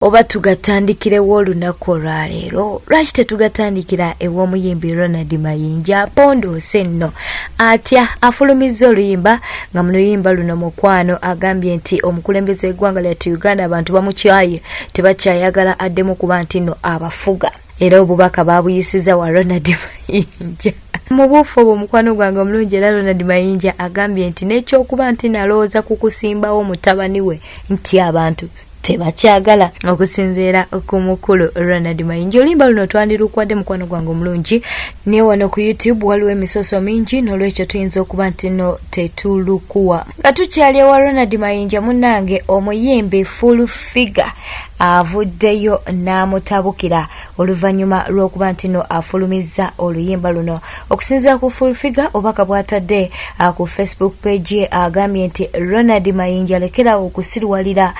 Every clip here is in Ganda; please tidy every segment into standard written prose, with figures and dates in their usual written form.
Oba tugatandikirewo olunaku olwaleero? Lwaki tetugatandikira ew'omuyimbi Ronald Mayinja? Mpondoose nno atya afulumizza oluyimba, nga mu luyimba luno mukwano agambye nti omukulembeze w'eggwanga lyattu Uganda abantu bamukyaye, tebakyayagala addemu kuba nti nno abafuga. Era obubaka baabuyisiza wa Ronald Mayinja. Mu buufu obwo omukwano gwange omulungi, era Ronald Mayinja agambye nti n'ekyokuba nti nalowooza ku kusimbawo mutabani we nti abantu tebakyagala. Okusinziira ku mukulu Ronald Mayinja, oluyimba luno twandirukwadde mukwano gwange omulungi, naye wano ku YouTube waliwo emisoso mingi, n'olwekyo tuyinza okuba nti no tetulukuwa. Nga tukyali ewa Ronald Mayinja, munnange omuyimbi Full Figure avuddeyo n'amutabukira oluvannyuma lw'okuba nti no afulumizza oluyimba luno. Okusinziira ku Full Figure, obubaka bw'atadde ku Facebook page ye, agambye nti Ronald Mayinja, lekerawo okusiruwalira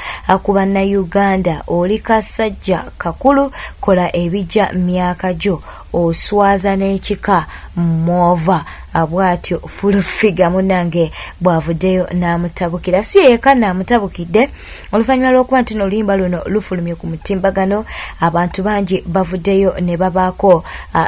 ku bannayuganda, oli kasajja kakulu, kola ebijja myaka gyo, oswaza n'ekika mwova. Bw'atyo Full Figure munnange bw'avuddeyo n'amutabukira. Si yekka n'amutabukidde. Oluvannyuma lw'okuba nti n'oluyimba luno lufulumye ku mutimbagano, abantu bangi bavuddeyo ne babaako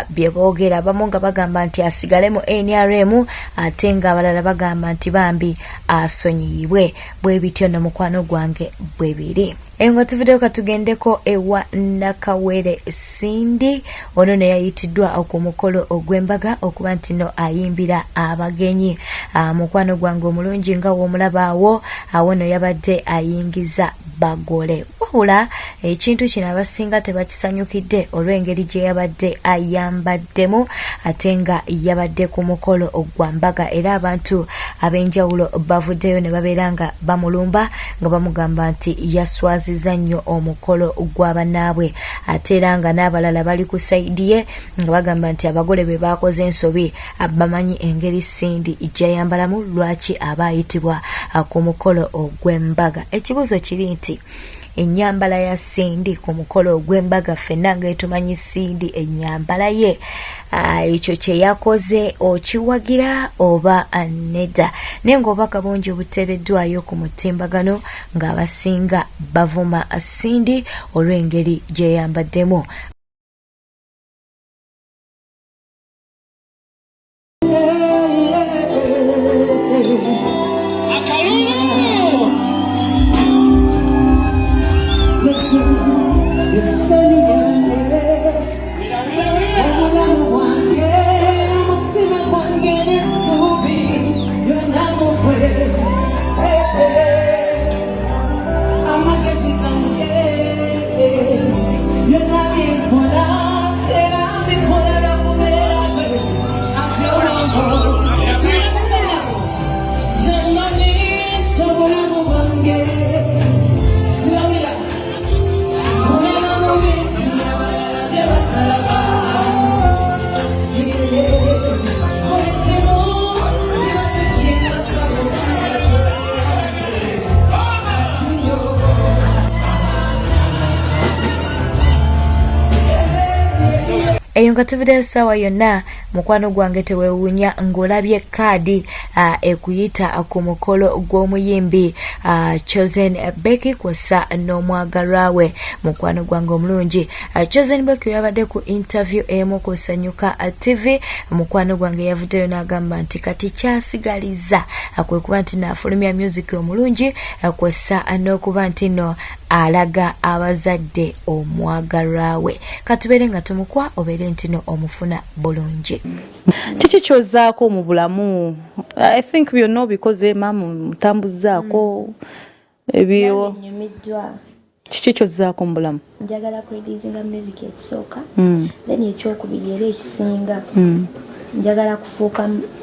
bye boogera, abamu nga bagamba nti asigale mu NRM, ate ng'abalala bagamba nti bambi asonyiyibwe. Bwe bityo no mukwano gwange bwe biri. Eyo nga tuvuddeyo, katugendeko ewa Nakawere Cindy. Ono ne yayitiddwa ku mukolo ogw'embaga okuba nti no ayimbira abagenyi. Mukwano gwange omulungi, nga w'omulaba awo, awo no yabadde ayingiza bagole, wabula ekintu kino abasinga tebakisanyukidde olw'engeri gye yabadde ayambaddemu, ate nga yabadde ku mukolo gwa mbaga. Era abantu ab'enjawulo bavuddeyo ne babeera nga bamulumba nga bamugamba nti yaswaziza nnyo omukolo gwa bannaabwe, ate era nga n'abalala bali ku sayidi ye nga bagamba nti abagole be baakoze ensobi, bamanyi engeri Cindy gy'ayambalamu, lwaki aba ayitibwa ku mukolo ogw'embaga? Ekibuuzo kiri nti ennyambala ya Cindy ku mukolo ogw'embaga, ffenna nga etumanyi Cindy ennyambala ye, ekyo kye yakoze okiwagira oba nedda? Naye ng'obubaka bungi obuteereddwayo ku mutimbagano ng'abasinga bavuma Cindy olw'engeri gy'eyambaddemu. Obulamu bwange, omutima gwange n'essuubi byonna mu ggwe. Amagezi gange, byonna byenkola tera mbikola lwa kubeera gwe ate olongo. Kyemanyi ky'obulamu bwange sibawulira kulaba mu bintu abalala bye batalaba. Buli kimu kiba tekingasa. Eyo nga tuvuddeyo essaawa yonna, mukwano gwange, tewewuunya ng'olabye kaadi ekuyita ku mukolo gw'omuyimbi Chosen Becky kw'ossa n'omwagalwa we. Mukwano gwange omulungi, Chosen Becky yabadde ku interview emu ku Sanyuka TV. Mukwano gwange yavuddeyo n'agamba nti kati kyasigaliza kwe kuba nti naafulumya music omulungi, kw'ossa n'okuba nti no alaga abazadde omwagalwa we. Katubeere nga tumukwa obeere nti no omufuna bulungi. Kiki kyozaako mu bulamu? I think byonna obikoze, maama, mutambuzaako ebyo. Nyumiddwa. Kiki kyozzaako mu bulamu? Njagala kureleasinga music ekisooka, then ekyokubiri era ekisinga,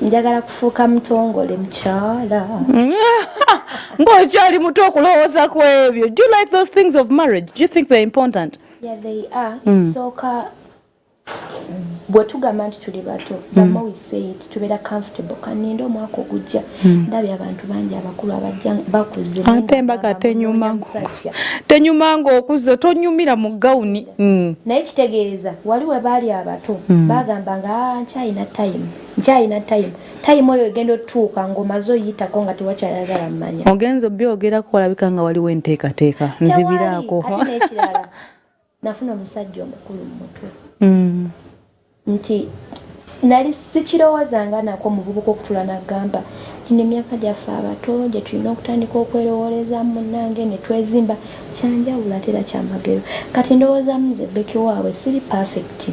njagala kufuuka mutongole mukyala. Ng'okyali muto okulowooza ku ebyo. Do you like those things of marriage? Do you think they're important? Yeah, they are. Ekisooka. Bwe tugamba nti tuli bato, the more we say it, tubeera comfortable. Kaninde omwaka ogujja. Ndabye abantu bangi abakulu abajja bakuze. Ate embaga tenyuma ng'okuze, tonyumira mu gawuni. Naye kitegeeza wali we baali abato bagamba nga, "Ah, nkyalina time, nkyalina time." Time oyo egenda otutuuka ng'omaze oyitako nga tewakyayagala mmanya. Ogenza obyogerako, walabika nga waliwo enteekateeka nzibiraako. Ate n'ekirala, nafuna omusajja omukulu mu mutwe nti nali sikirowoozanga nako omuvubuka okutula nagamba gino emyaka gyaffe abato gye tulina okutandika okwerowooleza munnange ne twezimba. Kyanjawulo ate era kyamagero. Kati ndowooza nze Becky waabwe siri perfect.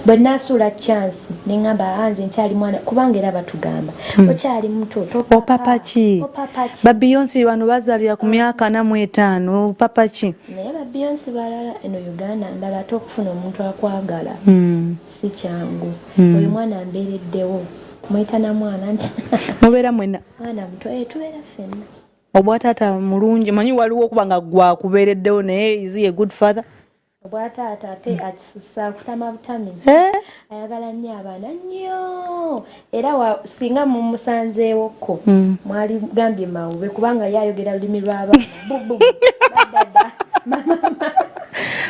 Bwe naasuula chance neŋŋamba, "Ah, nze nkyali mwana," kubanga era batugamba okyali muto. Opapa ki? Opapa ki? Ba Beyonce bano bazaalira ku myaka 45, opapa ki? Naye ba Beyonce balala, eno Uganda ndala. Ate okufuna omuntu akwagala si kyangu. Oyo mwana mbeereddewo, muyita na mwana nti Mubeera mwenna? Mwana muto, eh, tubeera ffenna. Obwataata mulungi? Manyi waliwo okuba nga gwakubeereddewo, naye is he a good father? Obwataata ate akisusa kutama butami. Eh? Ayagala nnyo abaana nnyo, era singa mumusanzeewokko mwali gambye mawube, kubanga ye ayogera lulimi lw'abaana. Bu, bu, badada, mama.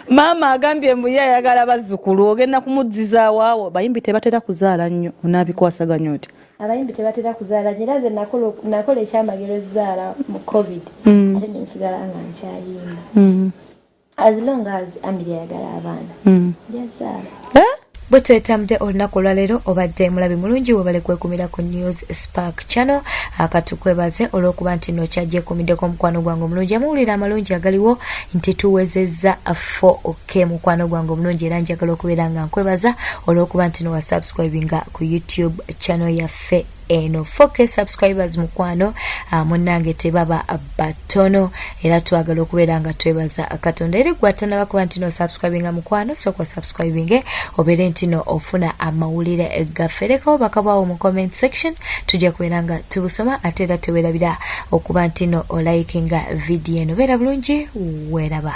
Maama agambye mbu ye ayagala bazzukulu, ogenda kumuddizaawo awo. Bayimbi tebatera kuzaala nnyo, onaabikwasaganya otya? Abayimbi tebatera kuzaala. Era nze nakola ekyamagero, zaala mu COVID, ate nensigala nga nkyayimba. As long as Amiri ayagala abaana, njazaala. Eh? Bwe twetambudde olunaku olwaleero, obadde mulabi mulungi, webale kwekumira ku News Spark Channel. Akatukwebaze olw'okuba nti no kyajekumiddeko omukwano gwange omulungi. Amawulire amalungi agaliwo nti tuwezezza 4K, mukwano gwange omulungi, era njagala okubeera nga nkwebaza olw'okuba nti no wasubscribinga ku YouTube channel yaffe eno. 4K subscribers, mukwano, munnange, tebaba batono, era twagala okubeera nga twebaza Katonda. Era gwe atanaba kuba nti no subscribinga, mukwano, sooka osubscribinge obeere nti no ofuna amawulire gaffe. Lekawo bakabwawo mu comment section, tujja kubeera nga tubusoma. Ate era tewerabira okuba nti no olikinga vidiyo eno. Beera bulungi, weeraba.